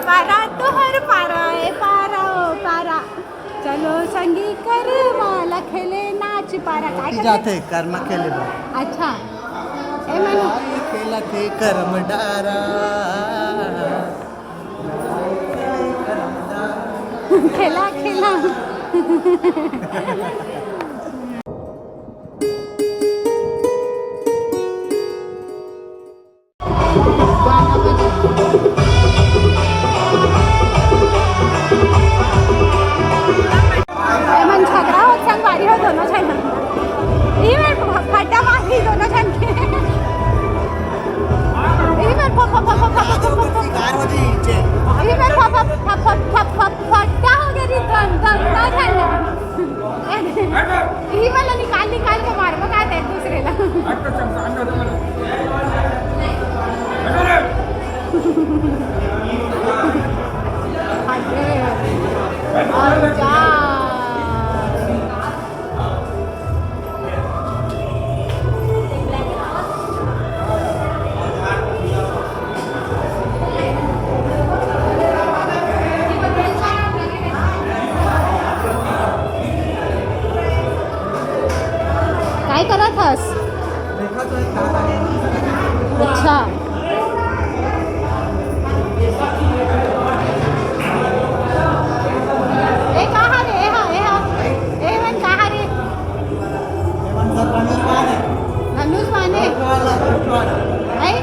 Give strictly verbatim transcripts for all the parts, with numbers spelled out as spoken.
पारा तोहर पारा, ए पारा, ओ पारा, चलो संगी करवा ला खेले नाच पारा। काय करथे? जाथे कर्मा खेले बर। अच्छा, ए मनु। खेला थे कर्म डारा। खेला, खेला। एमन झगड़ा होत संगवारी हो दोनों झन। ई मेर फ-, फड्डा मारही दोनों झन के। ई मेर फ-, फ-, फ-, फ-, फ-, फ-, फ-, फ-, शिकार हो जी, नीचे। ई मेर फ-, फ-, फ-, फ-, फ-, फ-, फड्डा हो गे री दन-, दन-, दन-, दन। इही वाला निकाल निकाल के मारबो का ते एक दूसरे ला। अरे, और जा। काय करत हस? अच्छा। ए, कहाँ रे? ए, हा, ए, हा। ए, मन कहाँ रे? धनुष बाने। है?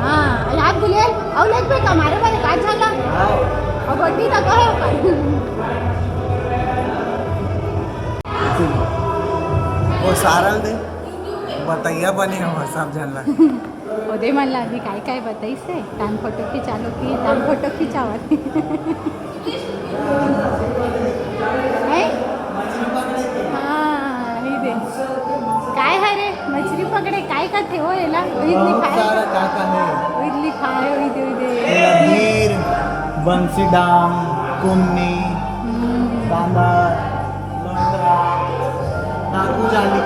हाँ, अरे आप गुलेल, अउ लेग पे कमारे वाले का झाला? अउ बड्डी तक है ओकर। वो सारल दे, बतैया बने हो सब झन ला। ओदे मन ला अभी काय काय बताइस हे? तान फोटो खिंचा लो कि तान फोटो खिंचावत। हैं? हाँ, ही दे। काय है रे? मछली पकड़े, काय कथे हो एला? ओही बहुत लिखाए। सारा का का है। ओही लिखाए, ओही दे, ओही दे। हीर, बंसी डाम, कुन्नी, हम्म। बांदर, लंगड़ा, डाकू जाली।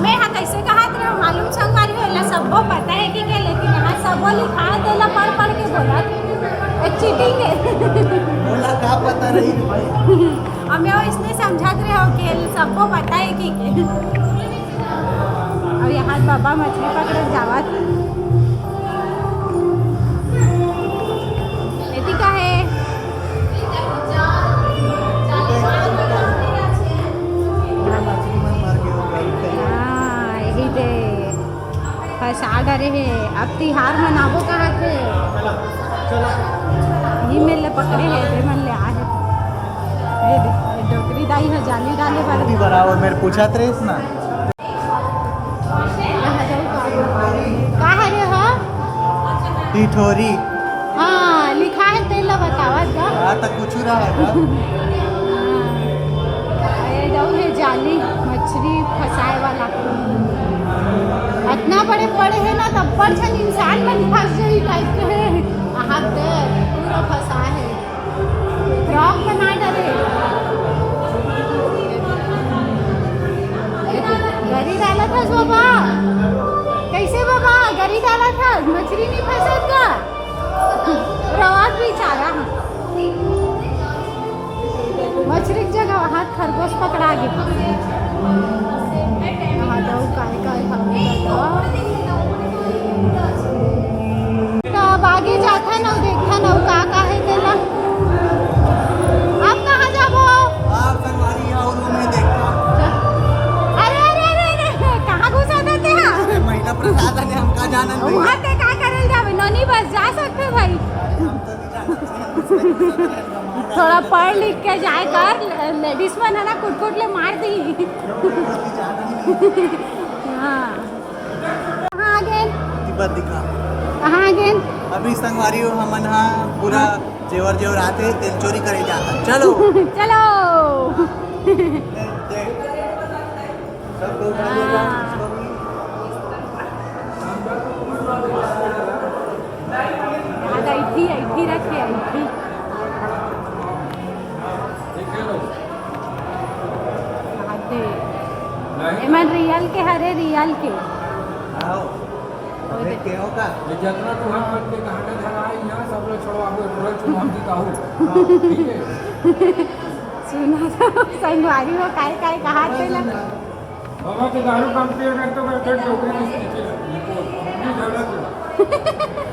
मैं हा कैसे कहत रहे मालूम संगवारी हो, एला सबो पता है कि के, लेकिन यहाँ सबो लिखा है, तेला पढ़ पढ़ के बोला। एक चीटिंग है। बोला का पता रही रे भाई। अब मैं इसने समझत रहे हो कि एला सबो पता है कि के। अब यहाँ बाबा मछली पकड़े जावत। एती का है? हाँ, यही दे। फंसा डरे हे। अब तिहार मनाबो कहाँ थे? ये मेरे ले पकड़े है, ये मन ले आ है। ये दे, ये डोकरी दाई है, जाली डाले वाली। बराबर मेरे पूछा थे ना। कहाँ रे हो? टिठोरी। हाँ, लिखा है, तेला बतावा जा। हाँ, तो कुछ रहा है। हाँ। ये जाऊ है जाली, मछली फंसाए वाला। अतना बड़े पड़े है ना, तब पर छन इंसान मन फंस जाई टाइप के है। हाथ दे, पूरा फंसा है। फ्रॉक बना डरे। गरी डालत हस बाबा? कैसे बाबा? गरी डालत हस? मछली नहीं फंसत का? रवात बेचारा। मछली के जगह हाथ खरगोश पकड़ा गे। हाथ अउ काय काय हवे दादा। त अब आगे जाथन अउ देखथन अउ का का हे तेला। आप कहाँ जाबो? आप संगवारी अउ रूम में देखथन। अरे, अरे, अरे, अरे, कहाँ घुसा देते हैं? अरे, महिला प्रसाद है, हम का जानन भाई। वहाँ ते का करल जाबे? नोनी बस जा सकते भाई। अरे, हम तो नहीं जानते हैं। थोड़ा पढ़ लिख के जाए कर, लेडीज मन है ना, कुट कुट ले मार दी। हाँ। कहाँ आ गेन? तिब्बत दिखा। कहाँ आ गेन? अभी संगवारी हो, हमन हा पूरा जेवर जेवर आते, तेल चोरी करे जाता। चलो। चलो। सब लोग हाँ। याद आई थी, आई थी, रखे आई थी। आते। एमन रियल के हरे, रियल के। आओ। ओए दे। ये जतना तुहर मन के गहना धरा है, यहाँ सब लोग छोड़वाबो, पूरा चुनाव जिताऊ। हाँ, ठीक है। सुना तो संगवारी हो, काय काय कहा थे ना। बाबा के दारू कम पिए कर तो मैं फिर डोकरी की स्थिति है। ये कौन? ये झगड़ा क्यों?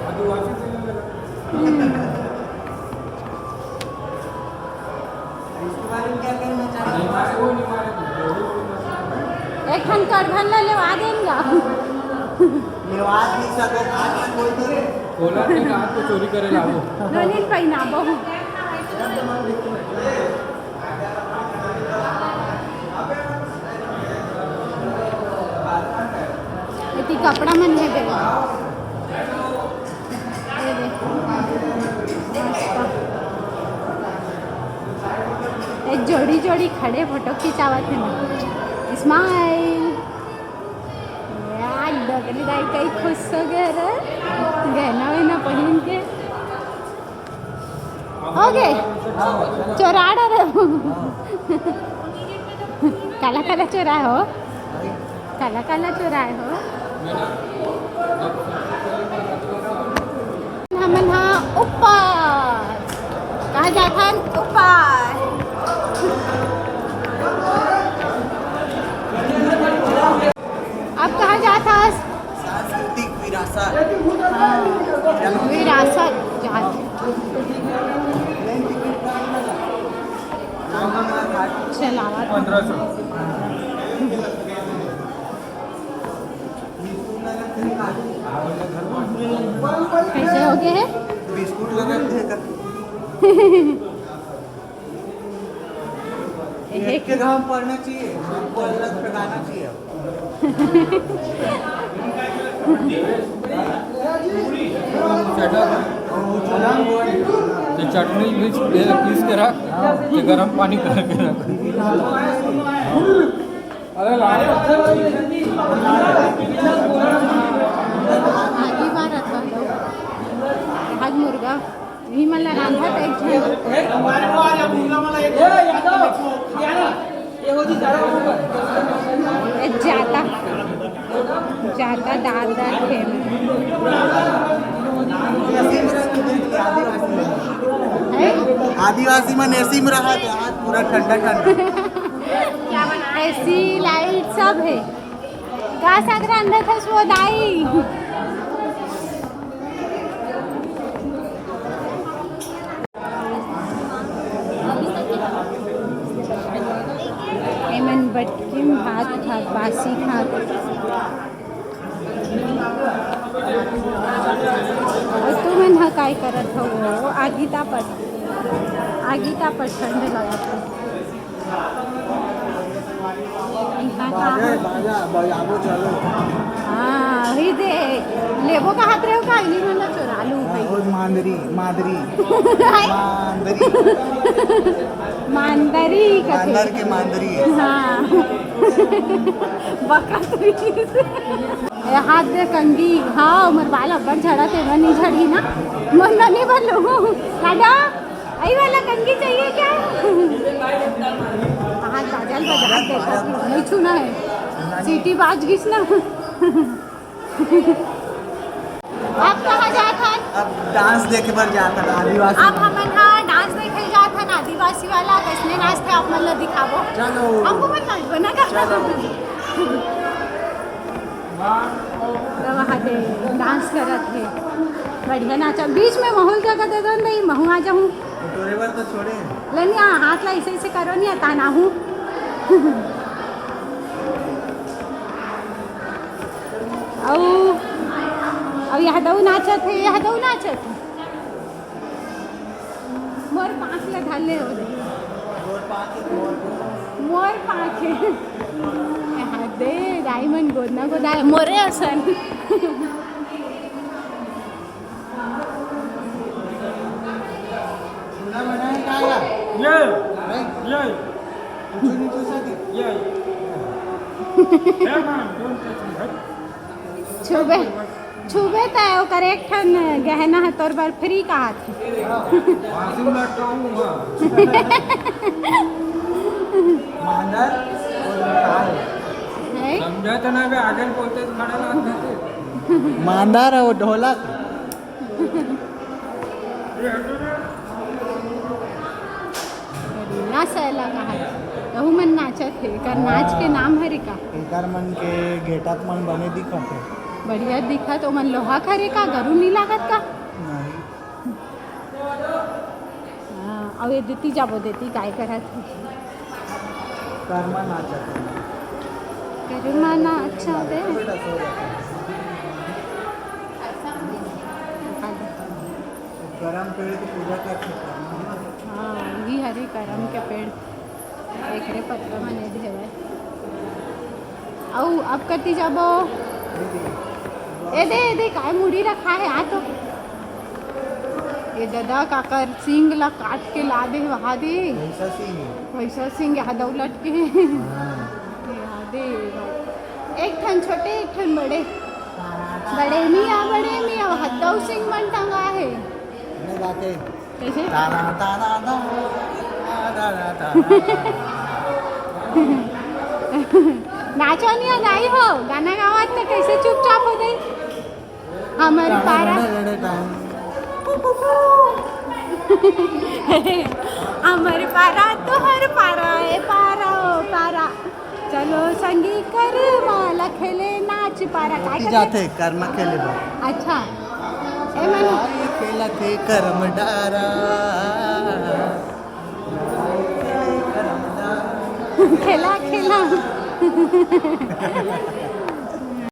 आदिवासी से नहीं लगा। इसके बारे में क्या कहना चाहेंगे? एक ठन करधन ला लेवा देन गा। लेवा नहीं सकत, आज मैं बोल दे। बोला कि रात को चोरी करे लाओ। नोनी पहिना बहु। एती कपड़ा मन हे दे। ये देखो। मस्त। एक जोड़ी जोड़ी खड़े फोटो खिंचावत हे ना। Smile। यार, डोकरी दाई कई खुश हो गए रे। गहना वहना पहिन के। हो गए? चोराड़ा रे। काला काला चोराए हो? काला काला चोराए हो? हमन हा ऊपर। कहाँ जाथन? ऊपर। अब कहाँ जात हस? सांस्कृतिक विरासत। हाँ, विरासत जात। चलावा। पंद्रह सौ। कैसे हो गए हैं? बिस्कुट लगा दे कर। एक के घाम पड़ना चाहिए, सबको अलग से गाना चाहिए। तो चटनी भी पीस के रख, तो गरम पानी करके रख। अरे ला। आगी बार रखा लो। आज मुर्गा। इही मन ला रांधत एक झन। ए, जाता, जाता दादा खेल। हैं? आदिवासी मन एसी में रहा तो आज पूरा ठंडा ठंडा। एसी, लाइट सब है। का साग रांधत हस वो दाई? एमन बटकिम भात खात, बासी खात। अउ तुमन ह काय करत हव? आगी तापत, आगी तापत ठंड लगत हे। इहाँ का बाजा, बाजा, बजाबो चलो। हाँ, वही दे। लेबो कहत रहे हो का? इही मन ला चोरा लू भाई। और मांदरी, मांदरी। हाय। मांदरी। मांदरी कथे। मांदर के मांदरी है। हाँ। बकत रही। ए, हाथ दे कंगी। हाँ, मोर बाल अब्बड़ झड़त हे, मैं नहीं झड़ी ना। मोर ननी बन लूँ। दादा, आई वाला कंगी चाहिए क्या? हाँ, काजल बजा देखा, नहीं छूना है। सीटी बाज गिस ना। आप कहाँ जात हन? अब डांस देखे बर जात हन, आदिवासी अब मन। हमन हा डांस देखे जात हन, आदिवासी वाला। कैसने नाचथे, आप मन ला दिखाबो। चलो। हमको मन नाचबो ना का? चलो। तो वहाँ दे डांस करत हे, बढ़िया नाचा। बीच में महू ला जगह दे दो ना, महू आ जाऊँ। टोरे बर तो छोड़े। ले नहीं, हाँ, हाथ ला ऐसे ऐसे करो नहीं, आता ना हूँ। अउ, अउ यह दऊ नाचत हे, यह दऊ नाचत हे। मोर पाँख ला धर ले हो। मोर पाँख हे। यह दे, दाई मन गोदना गोदाए, मोरे असन। ये, नहीं। ये। कुछ नहीं छू सके। ये। Hey man, don't touch me, हट। छुबे, छुबे त ओकर एक ठन गहना ह तोर बर free कहत हे। फांसी में लटकाऊंगा। मांदर और काल। है? समझा तो ना बे, आगे बोलते तो खड़ा ना होते। मांदा रहो ढोलक। ना सैला कहा, तहू मन नाचत हे। एकर नाच के नाम हरे का? एकर मन के गेटअप मन बने दिखत हे। बढ़िया दिखत। ओमन लोहा खरे का? गरू नी लागत का? नहीं। हाँ, अउ ये देती जाबो, देती काय करत हे? कर्मा नाचत हे। कर्मा नाचत हे। बेटा सो जाता है। करम पेड़ की पूजा कर सकते हैं। हाँ, ये हरे करम के पेड़। एकरे पतरा मन एदे हवय। अउ अब कति जाबो? ए दे, ए दे, काय मुड़ी रखा है? आ तो। ए ददा, काकर सिंग ला काट के ला दे, वहा दे। भैंसा सिंग। भैंसा सिंग, यहाँ दौलत के। हाँ। यहाँ दे। एक ठन छोटे, एक ठन बड़े। बड़े मिया, बड़े मिया, वहा दऊ सिंग मन टंगा है। नहीं बात है। कैसे? तारा, तारा, तारा, तारा, तारा, तारा। नाचो नहीं आ जाई हो, गाना गावत तो कैसे चुपचाप हो गई? हमर पारा। हमर पारा, तोहर पारा, ए पारा, ओ पारा। चलो संगी, कर्मा ला खेले नाच पारा। काय करथे? जाथे कर्मा खेले बर। अच्छा। ए मन खेलथे कर्मा डारा। खेला, खेला।